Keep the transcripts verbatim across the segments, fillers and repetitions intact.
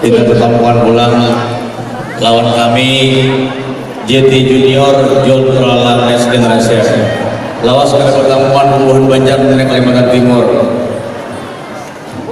Kita bertemuan pulang lawan kami, J T Junior, John Trolalan Next Generation. Lawas kita bertemuan bubuhan Banjar dari Kalimantan Timur.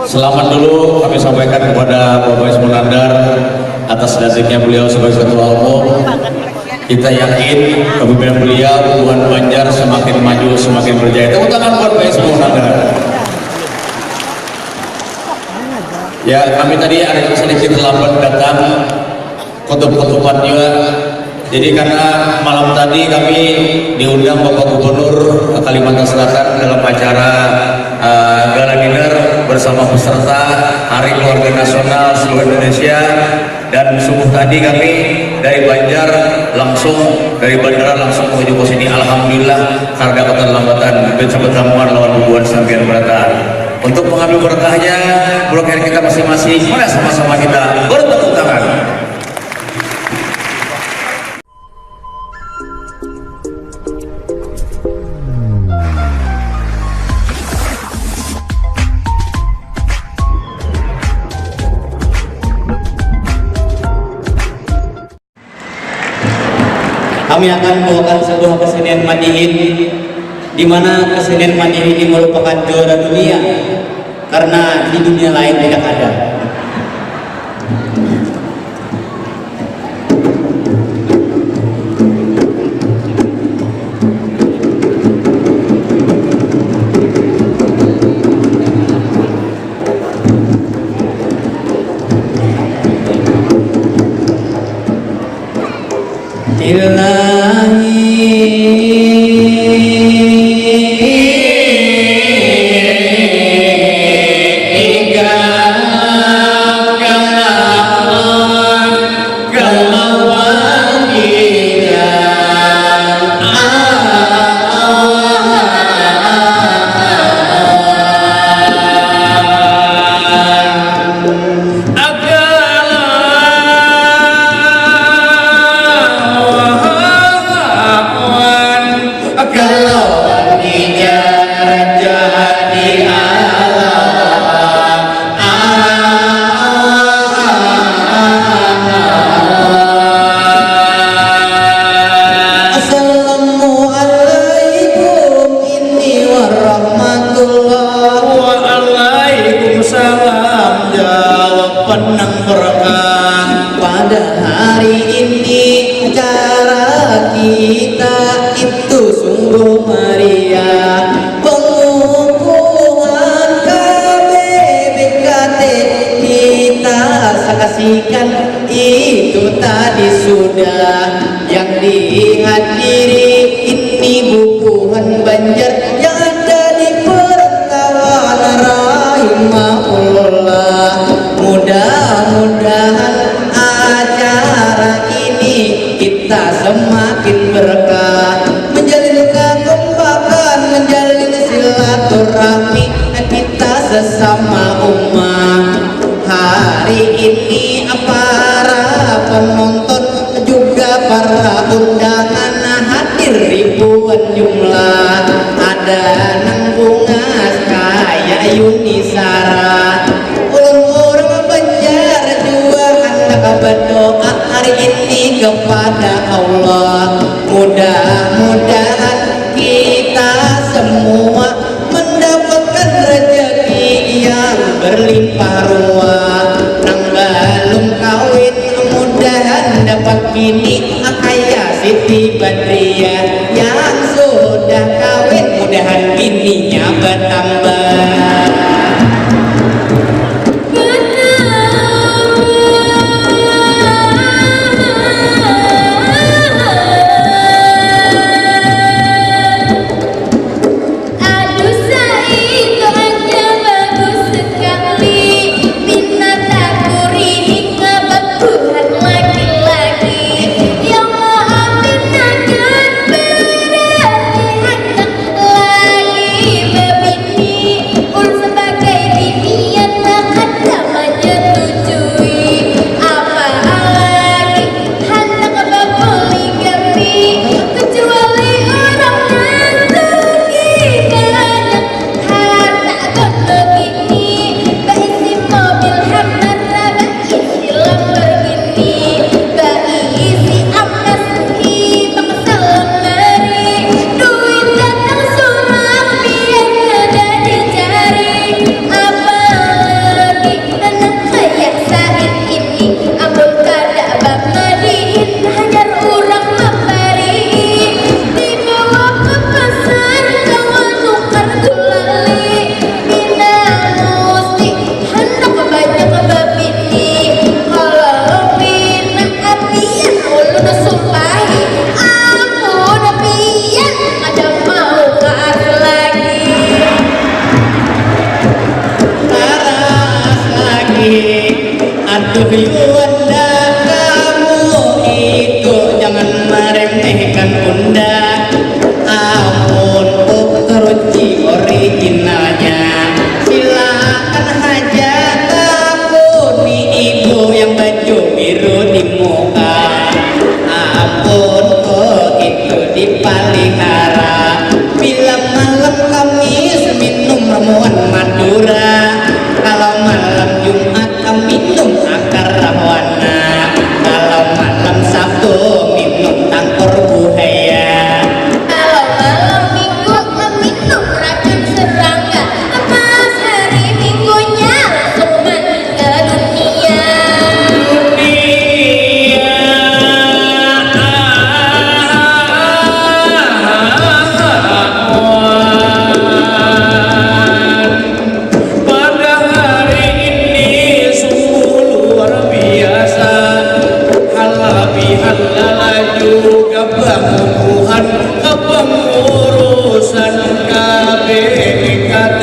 Selamat dulu kami sampaikan kepada Bapak Ismu Nandar atas dilantiknya beliau sebagai ketua umum. Kita yakin kepemimpinan beliau bubuhan Banjar semakin maju, semakin berjaya. Tepuk tangan buat Bapak Ismu Nandar. Ya, kami tadi ada sedikit terlambat datang, kutub-kutuban juga. Jadi karena malam tadi kami diundang Bapak Gubernur Kalimantan Selatan dalam acara eh, gala dinner bersama peserta Hari Keluarga Nasional seluruh Indonesia. Dan subuh tadi kami dari Banjar langsung, dari bandara langsung menuju ke sini. Alhamdulillah, karena keterlambatan bisa bertemuan lawan bubuhan sampian berata. Untuk mengambil berkahnya, budak kita masing-masing, mana sama-sama kita bertepuk tangan. Kami akan membawakan sebuah kesenian madihin, di mana kesenian madihin ini merupakan juara dunia, karena di dunia lain tidak ada. Assalamualaikum ini warahmatullah. Waalaikumsalam, jawab penang berkah. Pada hari ini acara kita itu sungguh meriah. Pengukuhan K B B K T kita saksikan itu tadi sudah. Yang dihadiri ini bubuhan Banjar yang ada di perantauan rahimahullah. Mudah-mudahan acara ini kita semakin berkah, menjalin kekompakan, menjalin silaturahmi kita sesama umat. Hari ini para penonton juga para undangan hadir ribuan jumlah. Ada nang bungas kaya Yuni Sara. Ulun urang Banjar jua handak berdoa hari ini kepada Allah. Mudah-mudahan kita semua mendapatkan rezeki yang berlimpah ruah. Nang belum kawin mudahan dapat bini kaya Siti Badriah. Yang sudah kawin mudahan bininya bertambah. Aduh, saitu aja bagus sekali. Minat aku rihinga babuhan laki-laki. Yang mau aminakan berani handak lagi babini. Aduh Yuanda, kamu itu jangan meremehkan bunda. Ampun, oh, teruji originalnya. Silakan haja takuni ibu yang baju biru di muka. Ampun, oh, itu dipalihara. Bila malam Kamis minum ramuan Madura. Kalau malam Jumat minum akar rahwana. Kalau malam Sabtu minum tangkor buhaya. Kalau malam Minggu minum racun serangga. Pas hari Minggunya langsung meninggal dunia. Dunia. Pada hari ini sungguh luar biasa. Halal bihalal juga pengukuhan kepengurusan K B B K T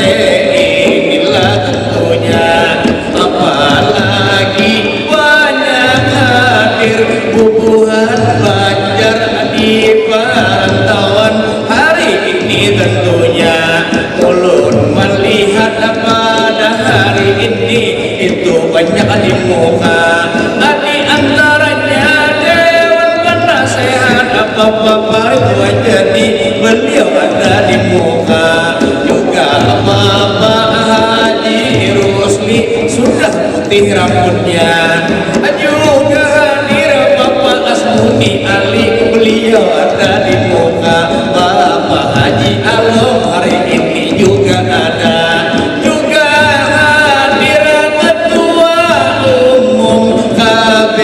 inilah tentunya. Apalagi banyak hadir bubuhan Banjar di perantauan hari ini tentunya. Ulun melihat pada hari ini itu banyak di muka. Di antaranya Dewan Penasehat Bapak Farid Wajadi, beliau ada di muka. Juga Bapak Haji Rusli sudah putih rambutnya. Juga hadir Bapak Asmuni Ali, beliau ada di muka. Bapak Haji Alom hari ini juga ada. Juga hadir Ketua Umum K B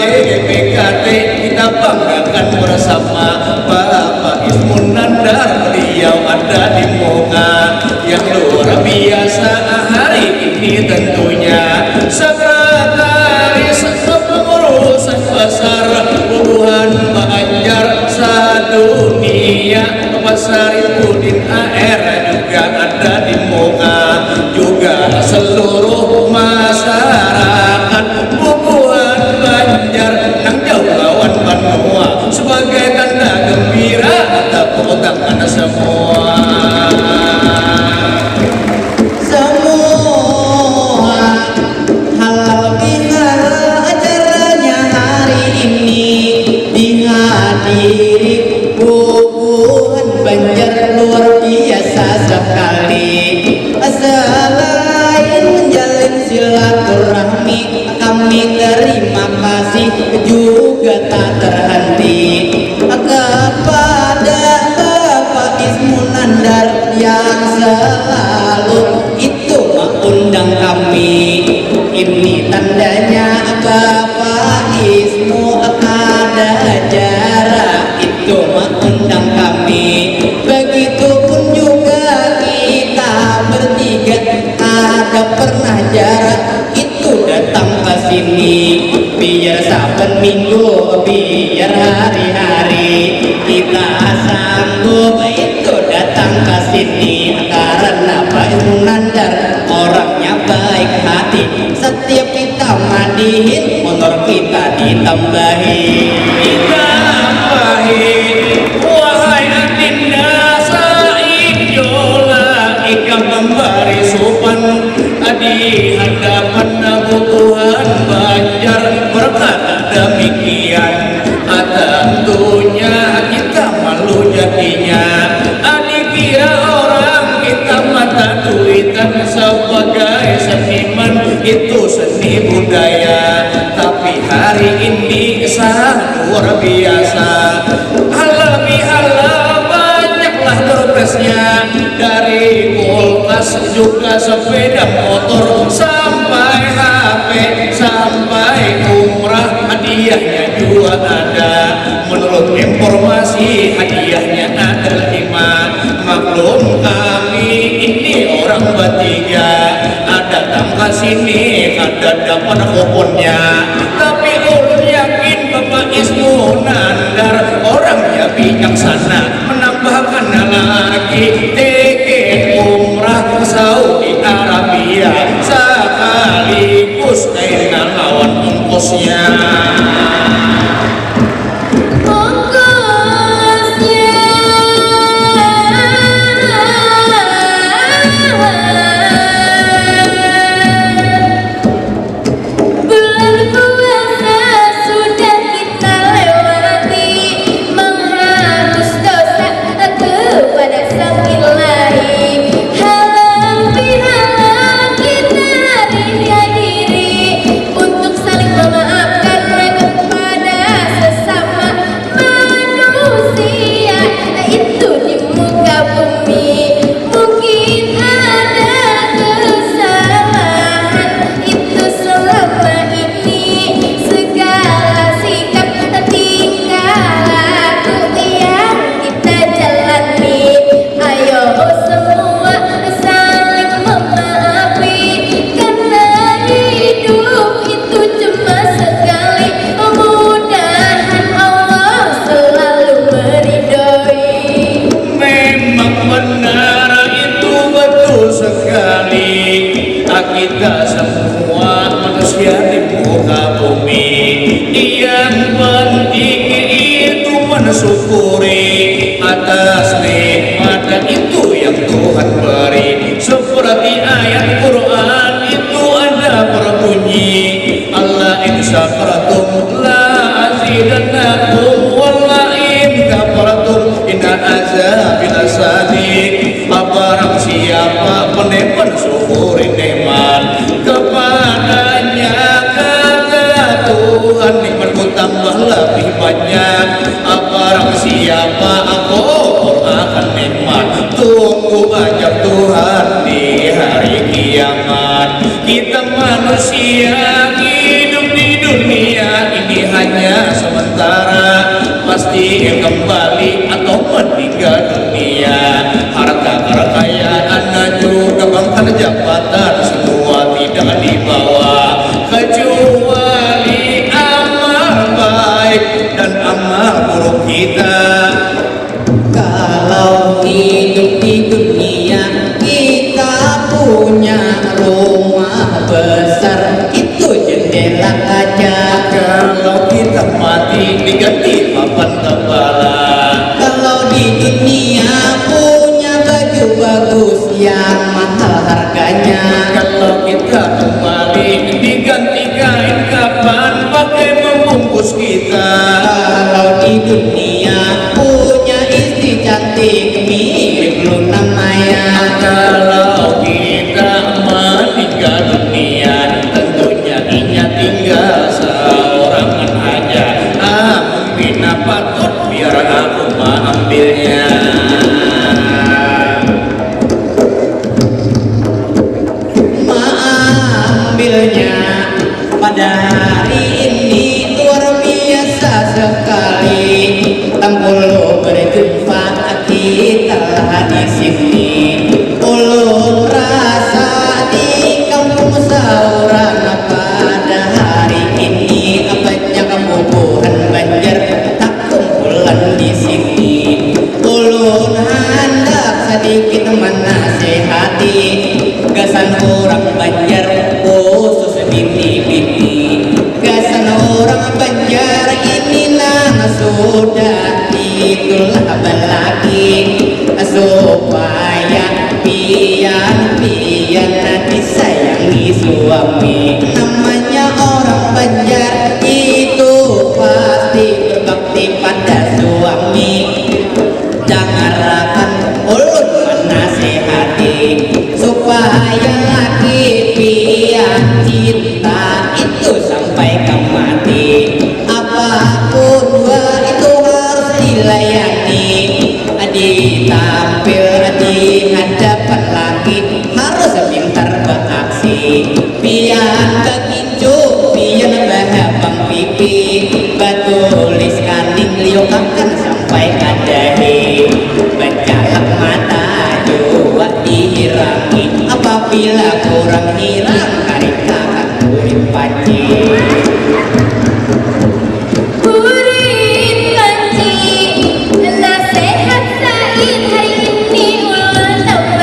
B K T, kita banggakan bersama Bapak Ismun Nandar, beliau ada di muka. Yang luar biasa hari ini tentunya Sekretaris Kepengurusan Besar Bubuhan Banjar Sadunia, Bapak Saripudin A R juga ada di muka, juga seluruh masyarakat bubuhan Banjar nang jauh lawan banua sebagai tanda gembira tepuk tangan semua. Semua halal bihalal acaranya hari ini dihadiri bubuhan Banjar luar biasa sekali. Selain menjalin silaturahmi, kami terima kasih juga tak terhenti kepada Bapak Ismu Nandar yang selalu itu mengundang kami. Ini tandanya Bapak Ismu kada jarang itu mengundang kami. Begitupun juga kita bertiga kada pernah jarang itu datang ke sini. Biar saben minggu, biar hari-hari kita sanggup itu datang ke sini karena Pak Ismu Nandar orangnya baik hati. Setiap kita madihin, honor kita ditambahi. Ditambahi. Wahai adinda, sainjolah ikam membari supan di hadapan bubuhan Banjar berkata demikian. Tentunya kita malu jadinya. Dikira orang kita mata duitan sebagai seniman, itu seni budaya. Tapi hari ini sangat luar biasa. Halal bihalal banyaklah dorbesnya. Dari kulkas juga sepeda motor sampai H P sampai umrah hadiahnya juga ada. Menurut informasi hadiahnya ada lima. Maklum kami ini orang bertiga, datang ke sini kada dapat kuponnya. Tapi ulun yakin Bapak Ismu Nandar orangnya bijaksana, menambahkan lagi tiket umrah ke Saudi Arabia sekaligus kaina lawan Ongkosnya. Bulan puasa sudah kita lewati, mengharus dosa kepada Sang Ilahi. Halal bihalal kita harga diri untuk saling memaafkan kepada sesama manusia itu di muka bumi. Mungkin ada kesalahan itu selama ini, segala sikap tingkah laku yang kita jalani. Ayo semua saling memaafi, karena hidup itu cuma sekali. Mudahan Allah selalu meridoi. Memang benar itu betul sekali. Kita semua manusia di muka bumi. Yang penting itu mensyukuri atas nikmat itu yang Tuhan beri. Seperti ayat Quran itu ada berbunyi, "La in syakartum la azidannakum, wa la in kafartum inna azabi lasyadid." Barang siapa pandai mensyukuri nikmat kepadanya, kata Tuhan, nikmatku tambah lebih banyak. Barang siapa kufur akan nikmat, tunggu ajab Tuhan di hari kiamat. Kita manusia hidup di dunia ini hanya sementara, pasti kembali atau meninggal dunia. Harta kekayaan juga, pangkat jabatan, semua tidak dibawa, kecuali amal baik dan amal buruk kita. Kalau hidup di dunia, kita punya rumah besar, itu jendela kaca. Kalau kita mati, diganti papan kepala. Kalau di dunia punya baju bagus yang mahal harganya, kalau kita kembali, diganti kain kapan pakai membungkus kita. Kalau di dunia punya istri cantik mirip Luna Maya, kalau kita meninggal dunia, tentunya inya tinggal seorang aja. Amun pina patut, biar aku maambilnya. Maambilnya pada hari ini luar biasa sekali. Tampulu berjumpa kita di sini. Ulun rasa di kampung sauran pada hari ini banyak bubuhan Banjar takumpulan di sini. Ulun handak sadikit manasihati gasan urang Banjar, khusus bini-bini. Gasan urang Banjar ini nang sudah itulah balaki, supaya pian, pian disayangi suami. Namanya orang Banjar itu pasti berbakti pada suami. Dangarakan ulun manasihati, supaya laki pian cinta itu sampai ka mati. Apapun jua itu harus dilayani, ditampil di hadapan laki harus pintar baaksi. Pian bagincu, pian bahabang pipi, batulis kaning liukakan sampai ka dahi, bacalak mata jua dihirangi, apabila kurang hirang karikakan kurit panci. Kurit panci, nasihat Said hari ini ulun tambah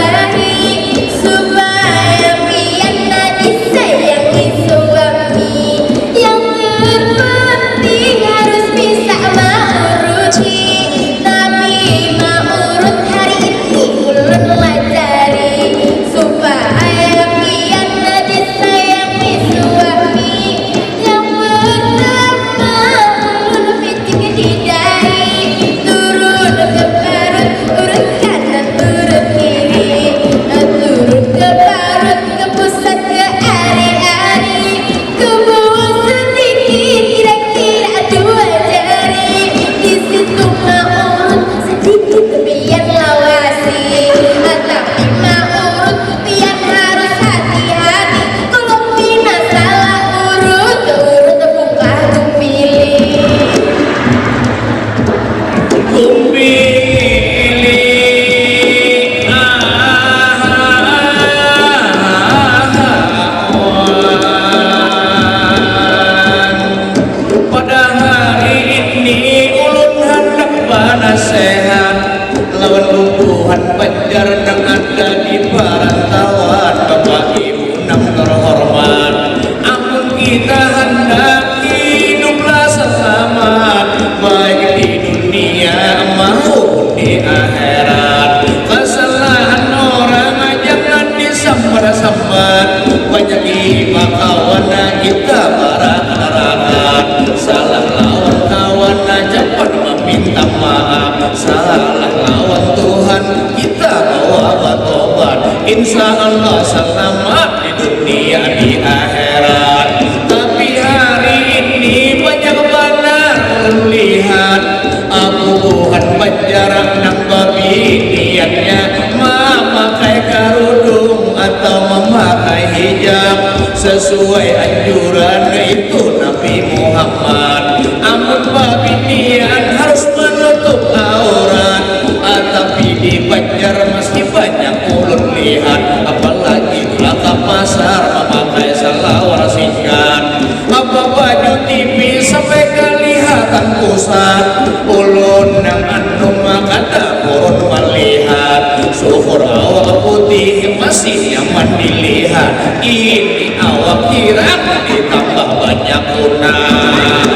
Kita handak hiduplah selamat, baik di dunia maupun di akhirat. Kesalahan orang jangan disambat-sambat, banyak iba kawan kita barakat-rakat. Salah lawan kawan cepat meminta maaf, salah lawan Tuhan kita bawa batobat. Insya Allah selamat di dunia di akhirat. Tapi hari ini banyak banar ulun lihat, abubuhan banjar nang babiniannya mamakai karudung atau mamakai hijab sesuai anjuran itu Nabi Muhammad. Amun babinian harus menutup aurat, ah, tapi di Banjar masih banyak ulun lihat, apalagi ka pasar mamakai salawar singkat. Apa baju tipis sampai kalihatan pusat. Ulun nang anum kada purun malihat, syukur awak putih masih nyaman dilihat. Ini awak hirang ditambah banyak kunan.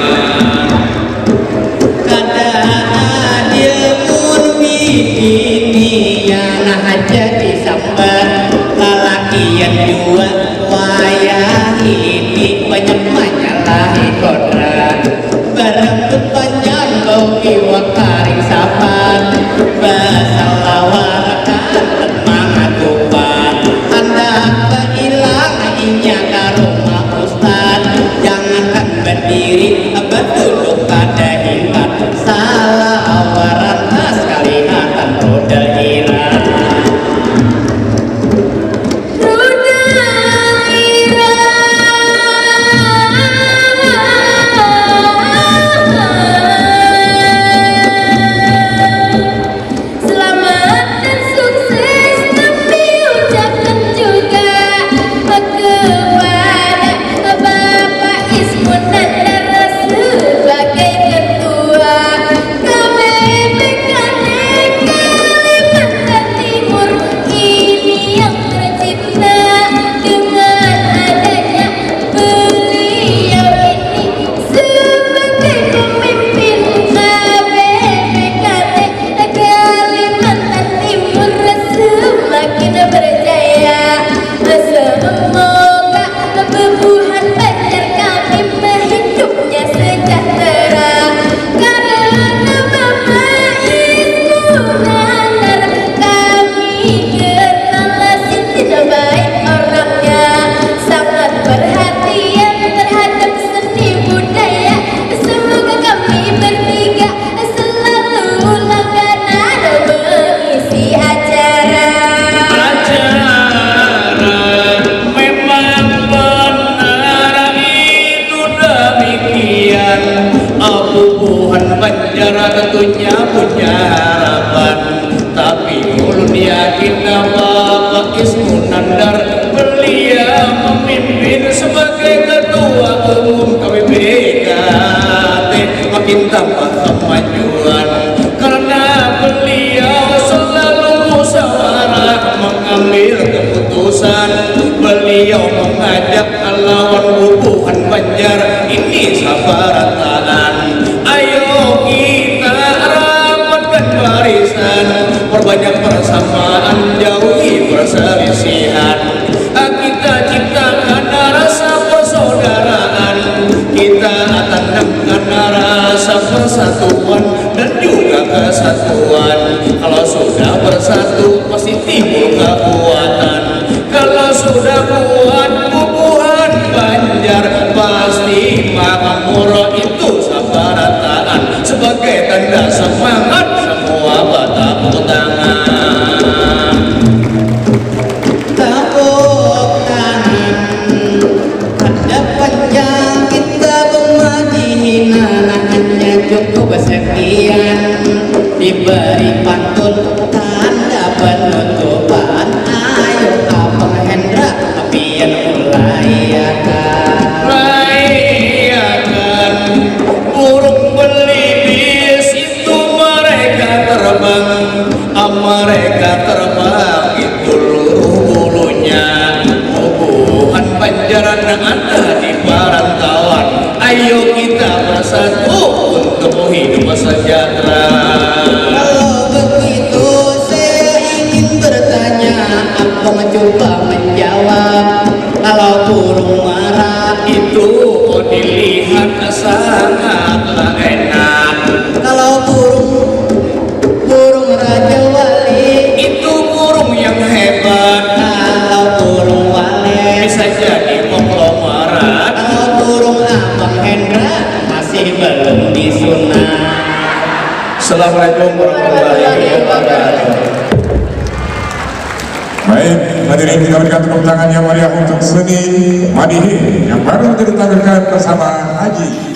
Kada adil mun bibinian haja disambat, lalakian jua wayah ini banyak manyalahi kodrat. Barambut panjang bau iwak karing sapat, basalawar kanten mangatupat. Handak bailang inya ka rumah ustad, jangankan badiri, baduduk kada himbat. Salah warantas kalihatan roda hirang. Roda hirang. Selamat dan sukses kami ucapkan juga kepada Bapak Ismun Nandar sebagai ketua. K B B K T Kalimantan Timur ini yang tercipta dengan adanya beliau ini sebagai pemimpin K B B K T Kalimantan Timur semakin berjaya. Semoga bubuhan Banjar kami hidupnya sejahtera. Karena Bapak Ismun Nandar kami kenal sidin baik orangnya, sangat perhatian terhadap seni budaya. Semoga kami bertiga selalu langganan mengisi acara. Acara memang benar itu demikian. Abubuhan Banjar tentunya punya harapan, tapi ulun yakin Bapak Ismun Nandar, beliau memimpin sebagai ketua umum K B B K T, makin tambah kemajuan karena beliau selalu musyawarah mengambil keputusan. Beliau mengajak lawan bubuhan Banjar ini sabarataan. Ayo kita rapatkan barisan, perbanyak persamaan, jauhi perselisihan. Kita ciptakan rasa persaudaraan, kita tanamkan rasa persatuan dan juga kesatuan. Kalau sudah bersatu, pasti timbul kekuatan. Kalau sudah kuat bubuhan Banjar, pasti makmur itu sabarataan. Sebagai tanda semangat, semua batapuk tangan. Tepuk tangan. Kada panjang kita bemadihinan, hanya cukup sekian. Diberi pantun tanda penutupan, Satu untuk hidup sejahtera. Kalau begitu saya ingin bertanya, abang coba menjawab. Kalau burung merak itu, oh, dilihat sangatlah enak. Kalau burung burung Raja Wali itu burung yang hebat. Kalau burung walet bisa jadi konglomerat. Kalau burung Abang Hendra masih belum disunat. Assalamualaikum warahmatullahi wabarakatuh. Baik, hadirin, kita berikan tepuk tangan yang meriah untuk seni Madihe yang baru saja ditampilkan bersama Haji